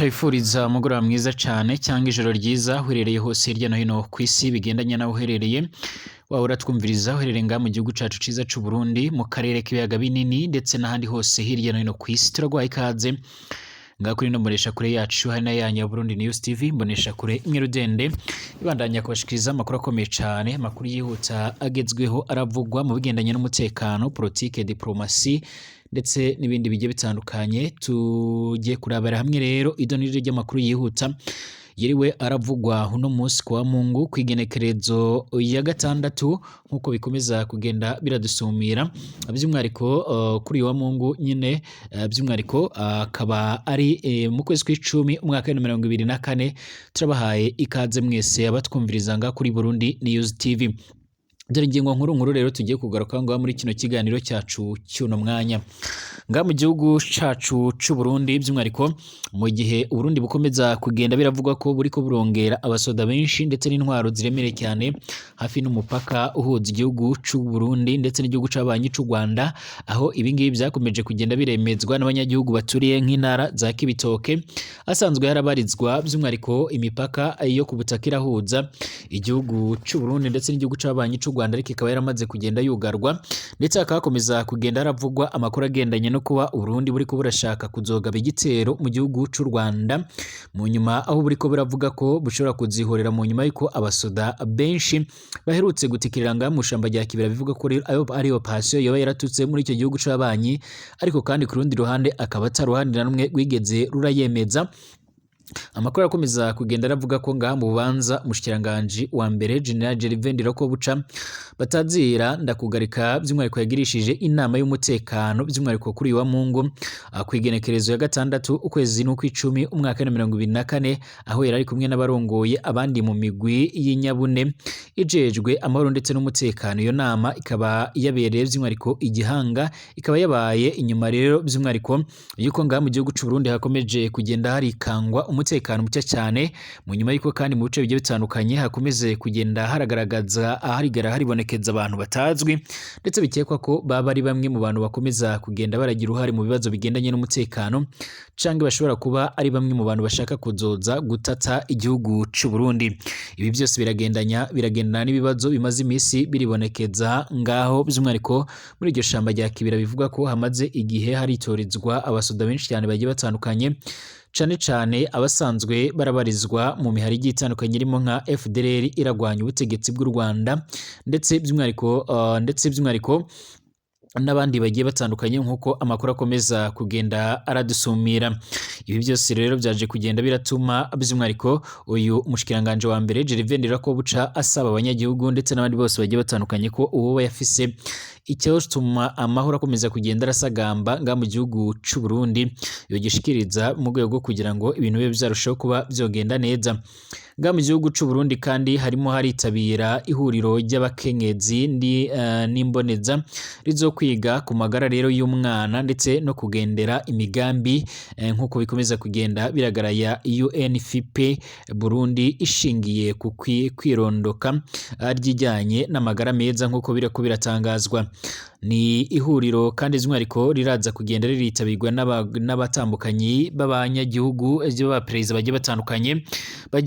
Ndabifuriza umugoroba mwiza cane cyangwa ijoro ryiza uherereye hose hirya no hino ku isi bigendanye naho uherereye, waba uratwumviriza uherereye ngaha mu gihugu cacu ciza c'u Burundi, mu karere k'ibiyaga binini ndetse n'ahandi hose hirya no hino ku isi, turaguhaye ikaze ngaha kuri ino mboneshakure yacu hari n'ayanyu ya Burundi News TV, mboneshakure imwe rudende ibandanya kubashikiriza amakuru akomeye cane, amakuru yihuta agezweho aravugwa mu bigendanye n'umutekano, politike, diplomasi ndetse n'ibindi bigiye bitandukanye. Tugiye kurabira hamwe rero idoniriro ry'amakuru yihuta yiriwe aravugwa uno munsi kuwa Mungu kw'igenekerezo ya gatandatu, nk'uko bikomeza kugenda biradusumira by'umwihariko kuri uyu wa Mungu nyine, by'umwihariko akaba ari mu kwezi kw'icumi umwaka wa 2024. Turabahaye ikaze mwese abatwumviriza ngaha kuri Burundi News TV. Dore ingingo nkuru nkuru rero tugiye kugaruka ngaha muri kino kiganiro cyacu cy'uno mwanya. Ngaha mu gihugu cacu c'u Burundi, by'umwihariko mu gihe Uburundi bukomeza kugenda biravugwa ko buriko burongera abasoda benshi ndetse n'intwaro ziremereye cyane hafi n'umupaka uhuza igihugu c'u Burundi ndetse n'igihugu c'abanyi c'u Rwanda, aho ibingibi byakomeje kugenda biremezwa n'abanyagihugu baturiye nk'intara za Kibitoke asanzwe harabarizwa by'umwihariko imipaka yo ku butaka irahuza igihugu c'u Burundi ndetse n'igihugu c'abanyi c'u Rwanda, ariko ikaba yaramaze kugenda yugarwa, ndetse hakaba hakomeza kugenda haravugwa amakuru agendanye no kuba Uburundi buriko burashaka kuzogaba igitero mu gihugu c'u Rwanda mu nyuma, aho buriko buravuga ko bushobora kuzihorera mu nyuma y'uko abasoda benshi baherutse gutikirira ngaha mu shamba rya Kibira. Bivuga ko rero ayo ari operation yoba yaratutse muri icyo gihugu c'abanyi, ariko kandi ku rundi ruhande akaba atari uruhande na rumwe rwigeze rurayemeza. Amakuru arakomeza kugenda aravuga ko ngaha mu Bubanza umushikiranganji wa mbere General Gervais Ndirakobuca batazira ndakugarika by'umwihariko yagirishije inama y'umutekano by'umwihariko kuri uyu wa Mungu kw'igenekerezo ya gatandatu ukwezi n'ukw'icumi umwaka wa 2024, aho yari ari kumwe n'abarongoye abandi mu migwi y'inyabune ijejwe amahoro ndetse n'umutekano. Iyo nama ikaba yabereye by'umwihariko igihanga, ikaba yabaye inyuma rero by'umwihariko yuko ngaha mu gihugu c'u Burundi hakomeje kugenda harikangwa umutekano muke cyane, mu nyuma y'uko kandi mu bice bigiye bitandukanye hakomeze kugenda haragaragaza aharigara haribonekeza abantu batazwi ndetse bikekwa ko baba ari bamwe mu bantu bakomeza kugenda baragira uruhare mu bibazo bigendanye n'umutekano, canke bashobora kuba ari bamwe mu bantu bashaka kuzoza gutata igihugu c'u Burundi. Ibi byose biragendanya biragendana n'ibibazo bimaze iminsi biribonekeza ngaho by'umwihariko muri iryo shamba rya Kibira, bivuga ko hamaze igihe haritorezwa abasoda benshi cyane bagiye batandukanye, cane cane abasanzwe barabarizwa mu mihari igiye itandukanye irimo nka FDLR iragwanya ubutegetsi bw'u Rwanda, ndetse by'umwihariko n'abandi bagiye batandukanye, nk'uko amakuru akomeza kugenda aradusumira. Ibi byose rero byaje kugenda biratuma by'umwihariko uyu mushikiranganje wa mbere Gervais Ndirakobuca asaba abanyagihugu ndetse n'abandi bose bagiye batandukanye ko uwo yafise icyotuma amahoro akomeza kugenda arasagamba ngaha mu gihugu c'u Burundi yogishikiriza mu rwego rwo kugira ngo ibintu bibe byarushaho kuba byogenda neza. Ngaha mu gihugu c'u Burundi kandi harimo haritabira ihuriro ry'abakenyezi n'imboneza rizokwiga ku magara rero y'umwana ndetse no kugendera imigambi, nk'uko bikomeza kugenda biragaraya UNFP Burundi ishingiye ku kwirondoka ryijyanye n'amagara meza, nk'uko biriko biratangazwa. Ni ihuriro kandi by'umwihariko riraza kugenda riritabirwa n'abatambukanyi b'abanyagihugu b'abaperezida bagiye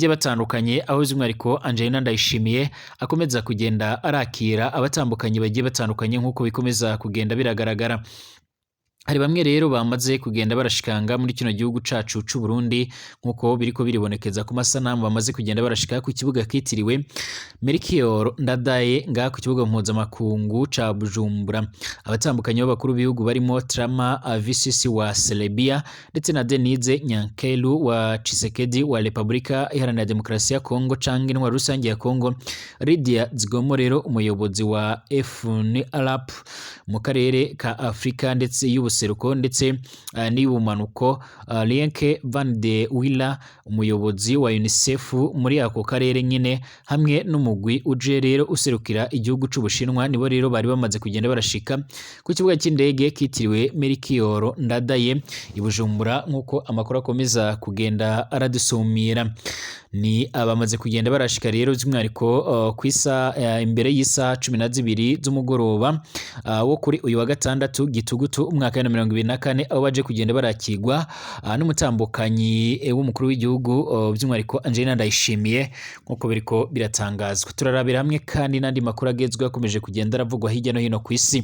batandukanye, aho by'umwihariko Angelina Ndayishimiye akomeza kugenda arakira abatambukanyi bagiye batandukanye, nk'uko bikomeza kugenda biragaragara. Hari bamwe rero bamaze kugenda barashikanga muri kino gihugu cacu c'u Burundi, nk'uko biriko biribonekeza ku masanamu bamaze kugenda barashika ku kibuga kitiriwe Melchior Ndadaye ngaha ku kibuga mpuzamakungu ca Bujumbura. Abatambukanyi b'abakuru b'ibihugu barimo Trama Vučić wa Serbia ndetse na Denise Nyakeru wa Tshisekedi wa Repubulika Iharanira Demokarasi ya Kongo canke intwaro rusange ya Kongo, Lydia Zikomo rero umuyobozi wa FNLAP mu karere ka Afrika ndetse y'ubuseruko ndetse n'iy'ubumanuko, Lienke van de Willa umuyobozi wa UNICEF muri ako karere nyine, hamwe n'umugwi uje rero userukira igihugu c'Ubushinwa, nibo rero bari bamaze kugenda barashika ku kibuga cy'indege kitiriwe Melchior Ndadaye i Bujumbura, nk'uko amakuru akomeza kugenda aradusumira. Ni abamaze kugenda barashika rero by'umwihariko ku isa imbere y'isaha 12 z'umugoroba wo kuri uyu wa gatandatu gitugutu umwaka wa 2024, aho baje kugenda barakigwa n'umutambukanyi w'umukuru w'igihugu, by'umwihariko Angelina Ndayishimiye, nk'uko biriko biratangazwa. Turarabira hamwe kandi n'andi makuru agezweho akomeje kugenda aravugwa hirya no hino ku isi.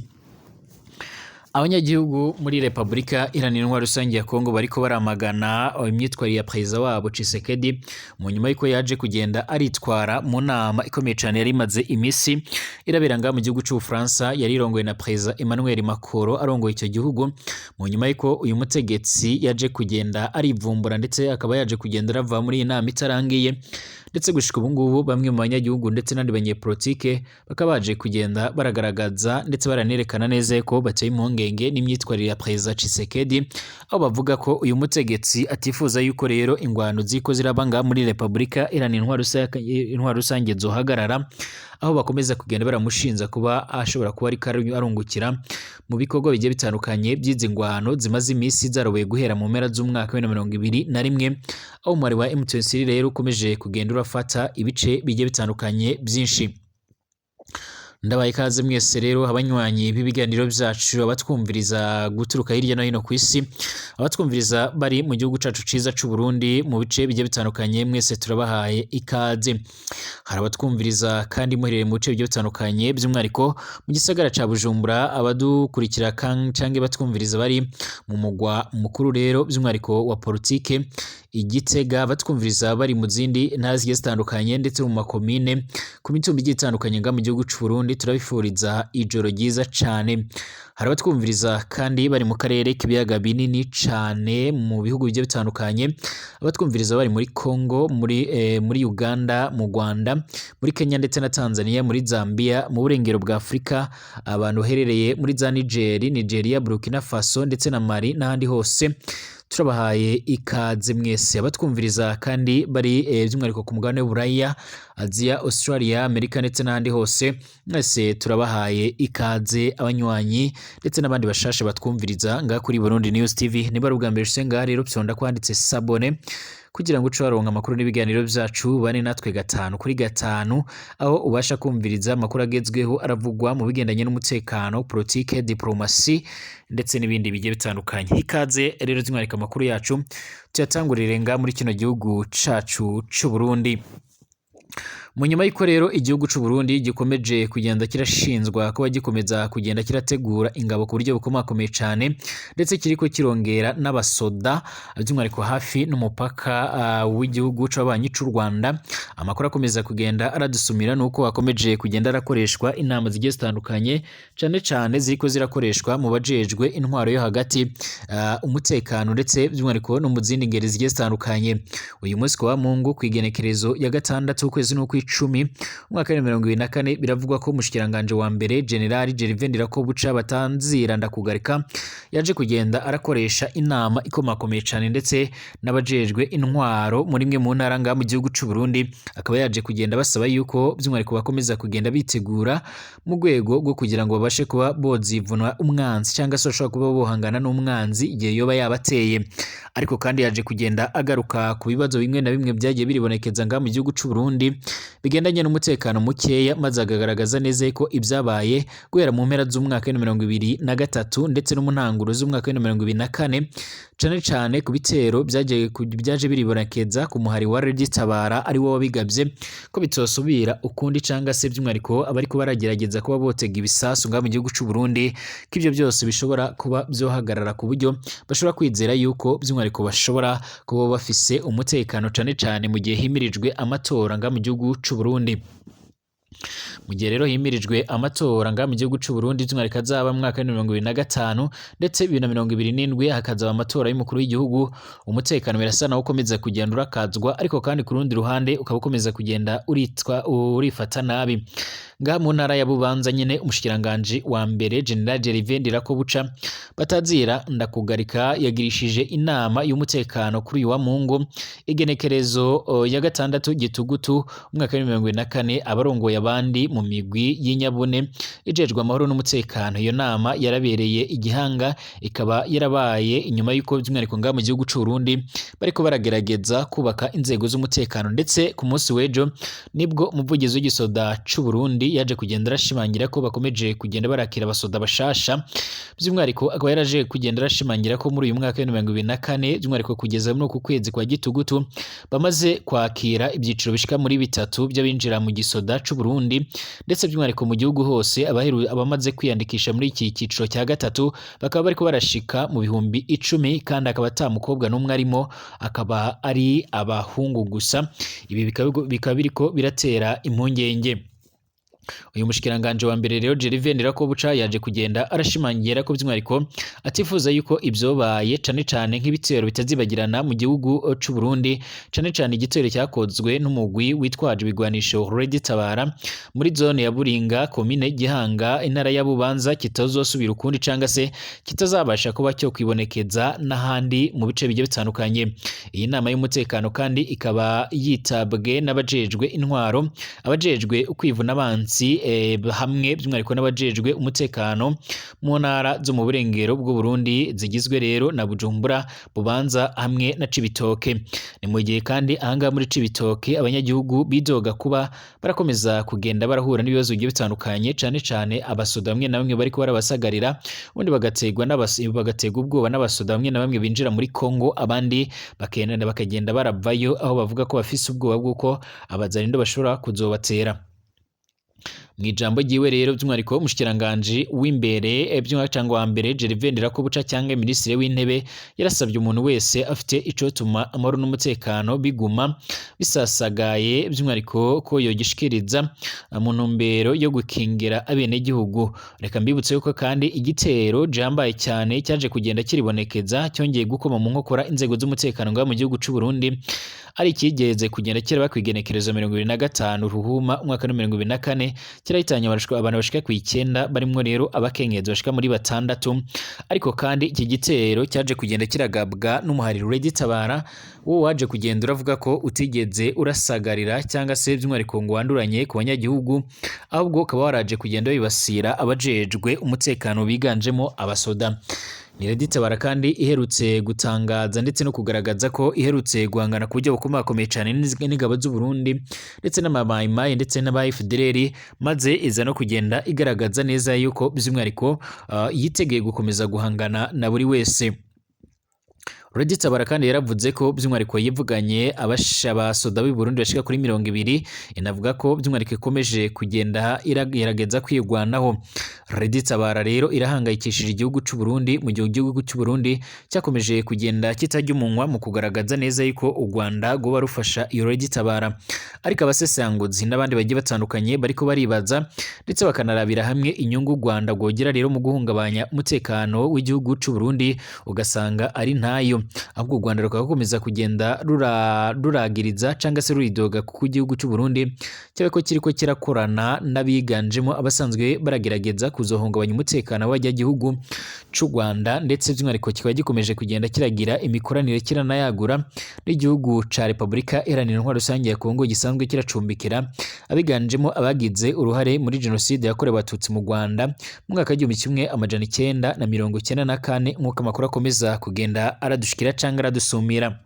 Abanyagihugu muri Repubulika Iharanira Intwaro Rusange ya Kongo bariko baramagana imyitwarire ya perezida wabo Tshisekedi, mu nyuma y'uko yaje kugenda aritwara mu nama ikomeye cane yari imaze imisi irabera ngaha mu gihugu c'Ubufaransa, yari irongowe na perezida Emmanuel Macron arongoye ico gihugu. Mu nyuma y'uko uyu mutegetsi yaje kugenda arivumbura, ndetse akaba yaje kugenda arava muri iyi nama itarangiye, ndetse gushika ubu ngubu bamwe mu banyagihugu ndetse n'abandi banyepolitike bakaba baje kugenda baragaragaza ndetse baranerekana neza ko bateye impungenge n'imyitwarire ya perezida Tshisekedi, aho bavuga ko uyu mutegetsi atifuza yuko rero ingwano ziko ziraba ngaha muri Repubulika Iharanira Intwaro Rusange zohagarara, aho bakomeza kugenda baramushinza kuba ashobora kuba ariko arungukira mu bikorwa bigiye bitandukanye by'izi ngwano zimaze imisi zaroboye guhera mu mpera z'umwaka wa 2021, aho umubare wa M23 rero ukomeje kugenda urafata ibice bigiye bitandukanye byinshi. Ndabaye ikaze mwese rero abanywanyi b'ibiganiro byacu, abatwumviriza guturuka hirya no hino ku isi, abatwumviriza bari mu gihugu cacu ciza c'u Burundi mu bice bigiye bitandukanye, mwese turabahaye ikaze. Hari abatwumviriza kandi muherereye mu bice bigiye bitandukanye, by'umwihariko mu gisagara ca Bujumbura, abadukurikira canke batwumviriza bari mu mugwa mukuru rero by'umwihariko wa politike Igitega, batwumviriza bari mu zindi ntara zigiye zitandukanye ndetse mu makomine ku mitumba igiye itandukanye nga mu gihugu c'u Burundi, turabifuriza ijoro ryiza cane. Hari abatwumviriza kandi bari mu karere k'ibiyaga binini cane mu bihugu bigiye bitandukanye, abatwumviriza bari muri Congo, muri Uganda, mu Rwanda, muri Kenya ndetse na Tanzania, muri Zambia, mu burengero bwa Afurika, abantu baherereye muri za Niger, Nigeria, Burkina Faso ndetse na Mali n'ahandi hose, turabahaye ikaze mwese. Abatwumviriza kandi bari by'umwihariko ku mugabane w'Uburaya, Aziya, Australia, Amerika ndetse n'ahandi hose, mwese turabahaye ikaze, abanywanyi ndetse n'abandi bashasha batwumviriza ngaha kuri Burundi News TV. Niba ari ubwa mbere ushitse ngaha rero, fyonda kwanditse s'abonner kugira ngo uce waronka amakuru n'ibiganiro byacu, bane natwe gatanu kuri gatanu, aho ubasha kumviriza amakuru agezweho aravugwa mu bigendanye n'umutekano, politike, diplomasi ndetse n'ibindi bigiye bitandukanye. Ikaze rero by'umwihariko amakuru yacu tuyatangurire nga muri kino gihugu cacu c'u Burundi. Mu nyuma y'uko rero igihugu c'u Burundi gikomeje kugenda kirashinzwa kuba gikomeza kugenda kirategura ingabo ku buryo bukomakomeye cane, ndetse kiriko kirongera n'abasoda by'umwihariko hafi n'umupaka w'igihugu c'ababanyi c'u Rwanda, amakuru akomeza kugenda aradusumira nuko hakomeje kugenda arakoreshwa inama zigiye zitandukanye, cane cane ziriko zirakoreshwa mu bajejwe intwaro yo hagati, umutekano ndetse by'umwihariko no mu zindi ngeri zigiye zitandukanye. Uyu munsi ku wa Mungu kw'igenekerezo ya gatandatu ukwezi n'ukw'icumi umwaka wa 2024, biravugwa ko umushikiranganje wa mbere General Gervais Ndirakobuca batanzira ndakugarika yaje kugenda arakoresha inama ikomakomeye cane ndetse n'abajejwe intwaro muri imwe mu ntara ngaha mu gihugu c'u Burundi, akaba yaje kugenda basaba yuko by'umwihariko bakomeza kugenda bitegura mu rwego rwo kugira ngo babashe kuba bozivuna umwanzi cyangwa se bashobora kuba bohangana n'umwanzi igihe yoba yabateye. Ariko kandi yaje kugenda agaruka ku bibazo bimwe na bimwe byagiye biribonekeza ngaha mu gihugu c'u Burundi bigendanye n'umutekano mukeya, maze akagaragaza neza ko ibyabaye guhera mu mpera z'umwaka wa 2023 ndetse no mu ntanguro z'umwaka wa 2024, cane cane ku bitero byaje biribonekeza ku muhari wa Tabara ari wo wabigabye, ko bitosubira ukundi canga se by'umwihariko abariko baragerageza kuba botega ibisasu ngaha mu gihugu c'u Burundi, ko ivyo byose bishobora kuba vyohagarara ku buryo bashobora kwizera yuko by'umwihariko bashobora kuba bafise umutekano, cane cane mu gihe himirijwe amatora ngaha mu gihugu c'u Burundi. Mu gihe rero himirijwe amatora ngaha mu gihugu c'u Burundi, by'umwihariko azaba mu mwaka wa 2025 ndetse 2027 hakazaba amatora y'umukuru w'igihugu, umutekano birasa nawo ukomeza kugenda urakazwa, ariko kandi ku rundi ruhande ukaba ukomeza kugenda urifata nabi. Ngaha mu ntara ya Bubanza nyene, umushikiranganje wa mbere General Gervais Ndirakobuca batazira ndakugarika yagirishije inama y'umutekano kuri uyu wa Mungu igenekerezo ya gatandatu Gitugutu umwaka wa 2024, abarongoye abandi mu migwi y'inyabune ijejwe amahoro n'umutekano. Iyo nama yarabereye igihanga, ikaba yarabaye inyuma y'uko by'umwihariko ngaha mu gihugu c'u Burundi bariko baragerageza kubaka inzego z'umutekano. Ndetse ku munsi w'ejo nibwo umuvugizi w'igisoda c'u Burundi yaje kugenda arashimangira ko bakomeje kugenda barakira abasoda bashasha. By'umwihariko akaba yaraje kugenda arashimangira ko muri uyu mwaka wa 2024, by'umwihariko kugeza muri uku kwezi kwa Gitugutu, bamaze kwakira ibyiciro bishika muri bitatu by'abinjira mu gisoda c'u Burundi. Ndetse by'umwihariko mu gihugu hose abamaze kwiyandikisha muri iki cyiciro cya gatatu bakaba bariko barashika mu 10,000, kandi akaba ata mukobwa n'umwe arimo, akaba ari abahungu gusa. Ibi bikaba biriko biratera impungenge. Uyu mushikiranganje wa mbere rero Gervais Ndirakobuca yaje kugenda arashimangira ko by'umwihariko atifuza yuko ibyobaye, cane cane nk'ibitero bitazibagirana mu gihugu c'u Burundi, cane cane igitero cyakozwe n'umugwi witwaje ibigwanisho Red Tabara muri zone ya Buringa, komine Gihanga, intara ya Bubanza, kitazosubira ukundi canga se kitazabasha kuba cyo kwibonekeza n'ahandi mu bice bigiye bitandukanye. Iyi nama y'umutekano kandi ikaba yitabwe n'abajejwe intwaro, abajejwe ukwivuna abansi, hamwe by'umwihariko n'abajejwe umutekano mu ntara zo mu burengero bw'u Burundi zigizwe rero na Bujumbura, Bubanza hamwe na Cibitoke. Ni mu gihe kandi ahangaha muri Cibitoke abanyagihugu bidoga kuba barakomeza kugenda barahura n'ibibazo bigiye bitandukanye, cane cane abasoda bamwe na bamwe bariko barabasagarira, ubundi bagategwa bagategwa ubwoba n'abasoda bamwe na bamwe binjira muri Kongo, abandi bakenda bakagenda baravayo, aho bavuga ko bafise ubwoba bw'uko abazarindo bashobora kuzobatera. Mu ijambo ryiwe rero by'umwihariko umushikiranganje w'imbere by'umwihariko wa mbere Gervais Ndirakobuca cyangwa minisitiri w'intebe yarasabye umuntu wese afite icotuma amahoro n'umutekano biguma bisasagaye, by'umwihariko ko yogishikiriza mu ntumbero yo gukingira abenegihugu. Reka mbibutse yuko kandi igitero jambaye cyane cyaje kugenda kiribonekeza cyongeye gukoma mu nkokora inzego z'umutekano ngaha mu gihugu c'u Burundi, ari ikigeze kugenda kiraba kw'igenekerezo 25 Ruhuma umwaka wa 2024, kirahitanye abantu bashika ku 9, barimwo rero abakenyezi bashika muri 6. Ariko kandi iki gitero cyaje kugenda kiragabwa n'umuhariro Red Tabara, wo waje kugenda uravuga ko utigeze urasagarira cyangwa se by'umwihariko ngo wanduranye ku banyagihugu, ahubwo ukaba waraje kugenda wibasira abajejwe umutekano biganjemo abasoda. Ni Red Tabara kandi iherutse gutangaza ndetse no kugaragaza ko iherutse guhangana ku buryo bukomakomeye cyane n'ingabo z'u Burundi ndetse n'amamayimayi ndetse n'aba FDLR, maze iza no kugenda igaragaza neza yuko by'umwihariko yiteguye gukomeza guhangana na buri wese. Red Tabara kandi yaravuze ko by'umwihariko yivuganye abasoda b'i Burundi bashika kuri 20, inavuga ko by'umwihariko ikomeje kugenda iragerageza kwirwanaho. Red Tabara rero irahangayikishije igihugu c'u Burundi, mu gihe igihugu c'u Burundi cyakomeje kugenda kitajya umunwa mu kugaragaza neza yuko u Rwanda rwoba rufasha iyo Red Tabara. Ariko abasesanguzi n'abandi bagiye batandukanye bariko baribaza ndetse bakanarabira hamwe inyungu u Rwanda rwogira rero mu guhungabanya umutekano w'igihugu c'u Burundi, ugasanga ari ntayo. Ahubwo u Rwanda rukaba rukomeza kugenda ruragiriza cyangwa se ruridoga kuko igihugu c'u Burundi cyabe ko kiriko kirakorana n'abiganjemo abasanzwe baragerageza kuzohungabanya umutekano w'abanyagihugu c'u Rwanda, ndetse by'umwihariko kikaba gikomeje kugenda kiragira imikoranire kiranayagura n'igihugu ca Repubulika Iharanira Intwaro Rusange ya Kongo gisanzwe kiracumbikira abiganjemo abagize uruhare muri jenoside yakorewe Abatutsi mu Rwanda mu mwaka w'1994, nk'uko amakuru akomeza kugenda aradushikira cyangwa aradusumira.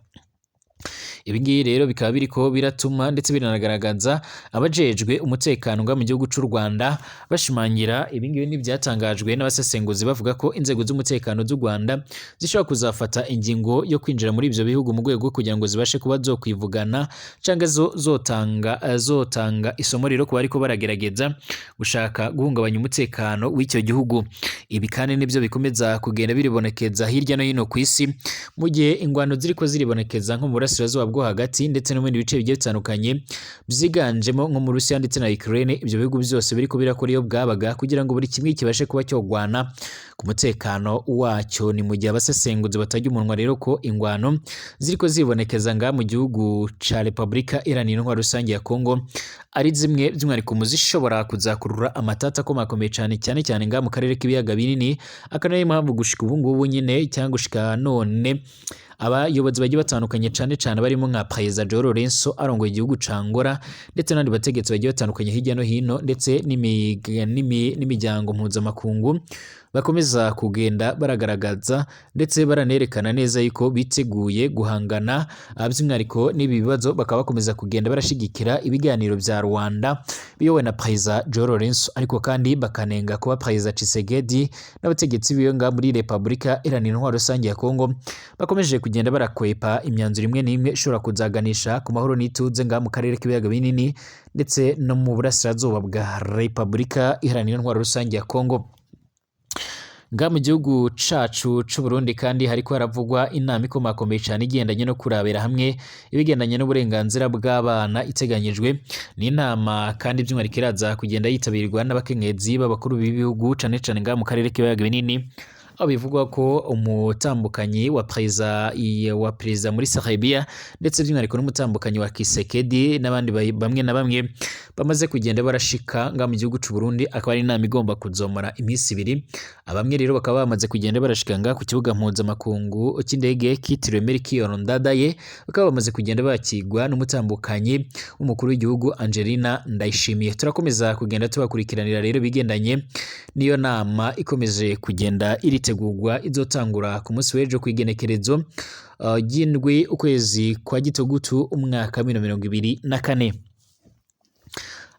Ibi ngibi rero bikaba biriko biratuma ndetse biranagaragaza abajejwe umutekano mu gihugu c'u Rwanda bashimangira ibi ngibi n'ibyatangajwe n'abasesenguzi bavuga ko inzego z'umutekano z'u Rwanda zishobora kuzafata ingingo yo kwinjira muri ivyo bihugu mu rwego kugira ngo zibashe kuba zokwivugana cyangwa zotanga isomo rero kuba ariko baragerageza gushaka guhungabanya umutekano w'icyo gihugu. Ibi kandi nibyo bikomeza kugenda biribonekeza hirya no hino ku isi, mu gihe ingwano ziriko ziribonekeza nko mu burasirazuba bwo hagati ndetse no mu bindi bice bigiye bitandukanye byiganjemo nko mu Rusiya ndetse na Ukraine. Ibyo bihugu byose biriko birakora iyo bwabaga kugira ngo buri kimwe kibashe kuba cyogwana ku mutekano wacyo. Ni mu gihe abasesenguzi batajya umunwa rero ko ingwano ziriko zibonekeza nga mu gihugu ca Repubulika Iharanira Intwaro Rusange ya Kongo ari zimwe by'umwihariko mu zishobora kuzakurura amatata akomakomeye cyane cyane cyane nga mu karere k'ibiyaga binini, akaba ariyo mpamvu gushika ubu ngubu nyine cyangwa gushika none Abayobozi bagiye batandukanye cane cane barimo nka Perezida João Lourenço arongoye igihugu ca Angola, ndetse n'abandi bategetsi bagiye batandukanye hirya no hino, ndetse n'imiryango mpuzamakungu bakomeza kugenda baragaragaza ndetse baranerekana neza yuko biteguye guhangana by'umwihariko n'ibi bibazo, bakaba bakomeza kugenda barashigikira ibiganiro vya Rwanda biyobowe na Perezida João Lourenço, ariko kandi bakanenga kuba Perezida Tshisekedi n'abategetsi biwe nga muri Repubulika Iharanira Intwaro Rusange ya Kongo bakomeje kugenda barakwepa imyanzuro imwe n'imwe ishobora kuzaganisha ku mahoro n'ituze nga mu karere k'ibiyaga binini ndetse no mu burasirazuba bwa Repubulika Iharanira Intwaro Rusange ya Kongo. Nga mu gihugu cacu c'u Burundi kandi hariko haravugwa inama ikomakomeye cane igendanye no kurabira hamwe ibigendanye n'uburenganzira bw'abana iteganyijwe. Ni inama kandi by'umwihariko iraza kugenda yitabirwa n'abakenyezi b'abakuru b'ibihugu cane cane nga mu karere k'ibiyaga binini, aho bivugwa ko umutambukanyi wa perezida muri Serbia ndetse by'umwihariko n'umutambukanyi wa Kisekedi n'abandi bamwe na bamwe bamaze kugenda barashika nga mu gihugu c'u Burundi. Akaba ari inama igomba kuzomara iminsi ibiri. Abamwe rero bakaba bamaze kugenda barashika nga ku kibuga mpuzamakungu cy'indege kitiriwe Melchior Ndadaye, bakaba bamaze kugenda bakigwa n'umutambukanyi w'umukuru w'igihugu Angelina Ndayishimiye. Turakomeza kugenda tubakurikiranira rero bigendanye n'iyo nama ikomeje kugenda iritegurwa, izotangura ku munsi w'ejo kw'igenekerezo ry'indwi ukwezi kwa gitugutu umwaka wa 2024.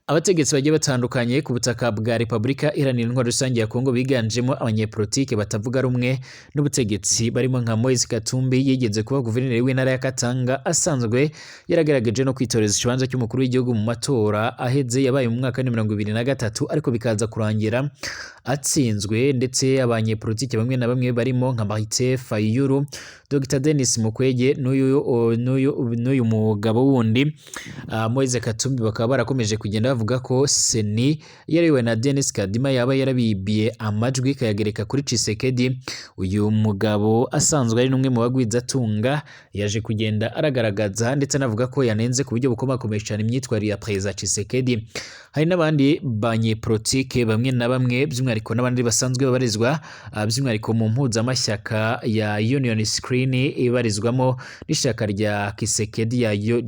Abategetsi bagiye batandukanye ku butaka bwa Repubulika Iharanira Intwaro Rusange ya Kongo biganjemo abanyepolitike batavuga rumwe n'ubutegetsi barimo nka Moise Katumbi yigeze kuba guverineri w'intara ya Katanga, asanzwe yaragaragaje no kwitoreza ikibanza cy'umukuru w'igihugu mu matora aheze yabaye mu mwaka wa 2023, ariko bikaza kurangira atsinzwe. Ndetse abanyepolitike bamwe na bamwe barimo nka Martin Fayulu, Dr Denis Mukwege n'uyu mugabo wundi Moise Katumbi bakaba barakomeje kugenda bavuga ko Seni yariwe na Denis Kadima yaba yarabibiye amajwi kayagereka kuri Tshisekedi. Uyu mugabo asanzwe ari n'umwe mu bagwizatunga, yaje kugenda aragaragaza ndetse anavuga ko yanenze ku buryo bukomakomeye cyane imyitwarire ya Perezida Tshisekedi. Hari n'abandi banyepolitike bamwe na bamwe by'umwihariko n'abandi basanzwe babarizwa by'umwihariko mu mpuzamashyaka ya Union Screen ibarizwamo n'ishyaka rya Tshisekedi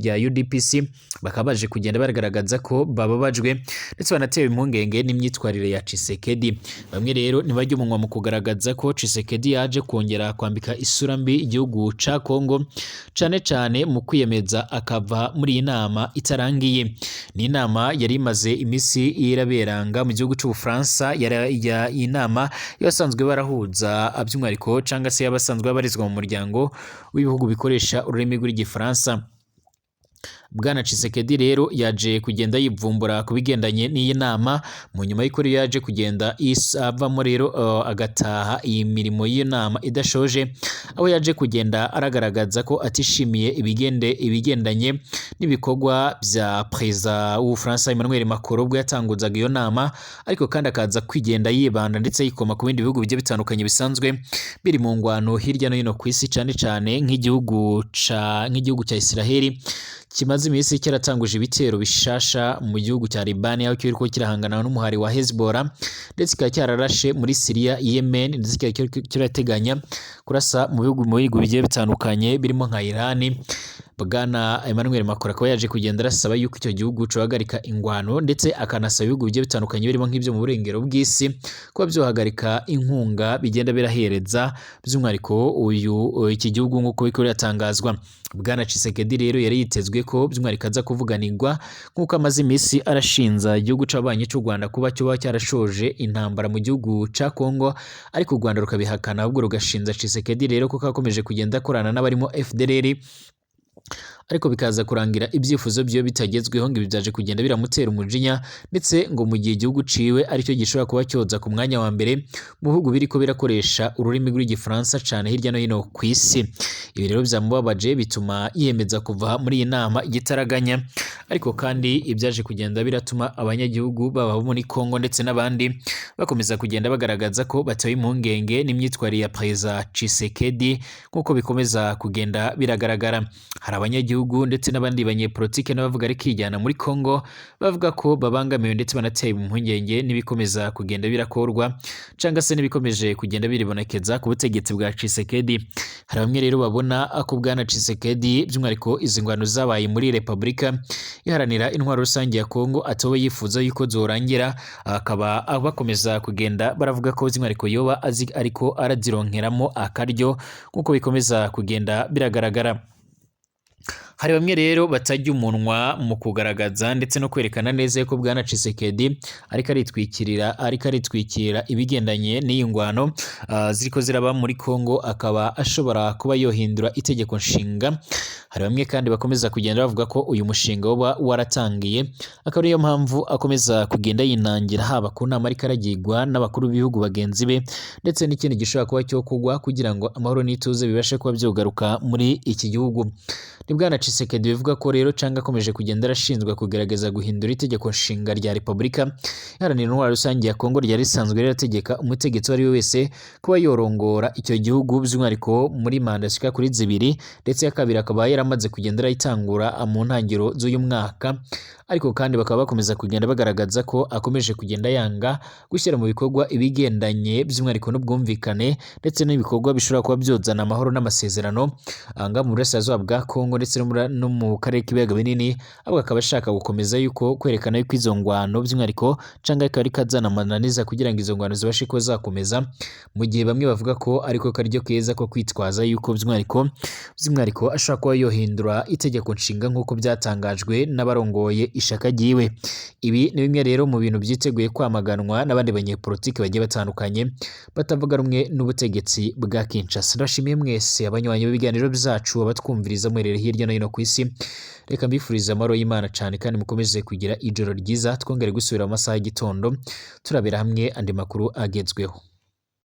rya UDPC, bakaba baje kugenda bagaragaza ko bababajwe ndetse banatewe impungenge n'imyitwarire ya Tshisekedi. Bamwe rero ntibajya umunwa mu kugaragaza ko Tshisekedi yaje kongera kwambika isura mbi igihugu ca Kongo, cane cane mu kwiyemeza akava muri iyi nama itarangiye. Ni inama yari imaze iminsi iraberanga mu gihugu c'Ubufaransa, iyi nama yasanzwe barahuza by'umwihariko canga se yabasanzwe babarizwa mu muryango w'ibihugu bikoresha ururimi rw'igifaransa. Bwana Tshisekedi rero yaje kugenda yivumbura ku bigendanye n'iyi nama mu nyuma y'uko yaje kugenda avamo rero agataha iyi mirimo y'iyo nama idashoje, aho yaje kugenda aragaragaza ko atishimiye ibigendanye n'ibikorwa bya Perezida w'Ubufaransa Emmanuel Macron ubwo yatanguzaga iyo nama, ariko kandi akaza kwigenda yibanda ndetse yikoma ku bindi bihugu bigiye bitandukanye bisanzwe biri mu ngwano hirya no hino ku isi, cane cane nk'igihugu cya Israel kimaze iminsi cyaratanguje ibitero bishasha mu gihugu cya Liban, aho kiriko kirahangana n'umuhari wa Hezbollah, ndetse kikaba cyararashe muri Syria, Yemen, ndetse kikaba kirateganya kurasa mu bihugu bigiye bitandukanye birimo nka Iran. Bwana Emmanuel Macron akaba yaje kugenda arasaba yuko icyo gihugu cohagarika ingwano, ndetse akanasaba ibihugu bigiye bitandukanye birimo nk'ibyo mu burengero bw'isi kuba byohagarika inkunga bigenda birahereza by'umwihariko iki gihugu nk'uko biriko biratangazwa. Bwana Tshisekedi rero yari yitezwe ko by'umwihariko aza kuvuganirwa nk'uko amaze iminsi arashinza igihugu c'abanyi c'u Rwanda kuba cyoba cyarashoje intambara mu gihugu ca Kongo, ariko u Rwanda rukabihakana, ahubwo rugashinza Tshisekedi rero kuko akomeje kugenda akorana n'abarimo FDLR, ariko bikaza kurangira ibyifuzo byo bitagezweho. Ngo ibi byaje kugenda biramutera umujinya, ndetse ngo mu gihe igihugu ciwe aricyo gishobora kuba cyoza ku mwanya wa mbere mu bihugu biriko birakoresha ururimi rw'igifaransa cane hirya no hino ku isi. Ibi rero byamubabaje bituma yiyemeza kuva muri iyi nama igitaraganya, ariko kandi ibyaje kugenda biratuma abanyagihugu baba muri Kongo ndetse n'abandi bakomeza kugenda bagaragaza ko batewe impungenge n'imyitwarire ya Perezida Tshisekedi nk'uko bikomeza kugenda biragaragara. Hari abanyagihugu ndetse n'abandi banyepolitike n'abavuga ari kijyana muri Kongo bavuga ko babangamiwe ndetse banateye impungenge n'ibikomeza kugenda birakorwa canga se n'ibikomeje kugenda biribonekeza ku butegetsi bwa Tshisekedi. Hari bamwe rero babona babona ko Bwana Tshisekedi by'umwihariko izi ngwano zabaye muri Repubulika Iharanira Intwaro Rusange ya Kongo atoba yifuza yuko zorangira, akaba bakomeza kugenda baravuga ko by'umwihariko yoba azi ariko arazironkeramo akaryo nk'uko bikomeza kugenda biragaragara. Hari bamwe rero batajya umunwa mu kugaragaza ndetse no kwerekana neza yuko Bwana Tshisekedi ariko aritwikirira ibigendanye n'iyi ngwano ziriko ziraba muri Kongo, akaba ashobora kuba yohindura itegeko nshinga. Hari bamwe kandi bakomeza kugenda bavuga ko uyu mushinga uba waratangiye, akaba ariyo mpamvu akomeza kugenda yinangira haba ku nama ariko aragirwa n'abakuru b'ibihugu bagenzi be, ndetse n'ikindi gishobora kuba cyo kugwa kugira ngo amahoro n'ituze bibashe kuba byogaruka muri iki gihugu. Ni Bwana Tshisekedi bivuga ko rero canga akomeje kugenda arashinzwe kugerageza guhindura itegeko nshinga rya Repubulika Iharanira Intwaro Rusange ya Kongo ryari risanzwe rirategeka umutegetsi uwo ari we wese kuba yorongora icyo gihugu by'umwihariko muri manda zishika kuri zibiri, ndetse ya kabiri akaba yaramaze kugenda arayitangura mu ntangiriro z'uyu mwaka. Ariko kandi bakaba bakomeza kugenda bagaragaza ko akomeje kugenda yanga gushyira mu bikorwa ibigendanye by'umwihariko n'ubwumvikane ndetse n'ibikorwa bishobora kuba byozana amahoro n'amasezerano anga mu burasirazuba bwa Kongo ndetse no mu karere k'ibiyaga binini, ahubwo akaba ashaka gukomeza yuko kwerekana yuko izo ngwano by'umwihariko canga akaba ariko azana amananiza kugira ngo izo ngwano zibashe kuba zakomeza, mu gihe bamwe bavuga ko ariko karyo keza ko kwitwaza yuko by'umwihariko ashobora kuba yohindura itegeko nshinga nk'uko byatangajwe n'abarongoye ishaka ryiwe. Ibi ni bimwe rero mu bintu byiteguye kwamaganwa n'abandi banyepolitiki bagiye batandukanye batavuga rumwe n'ubutegetsi bwa Kinshasa. Ndabashimiye mwese abanywanyi b'ibiganiro byacu, abatwumviriza muherereye hirya no hino ku isi. Reka mbifurize amahoro y'Imana cyane kandi mukomeze kugira ijoro ryiza, twongere gusubira mu masaha y'igitondo turabera hamwe andi makuru agezweho.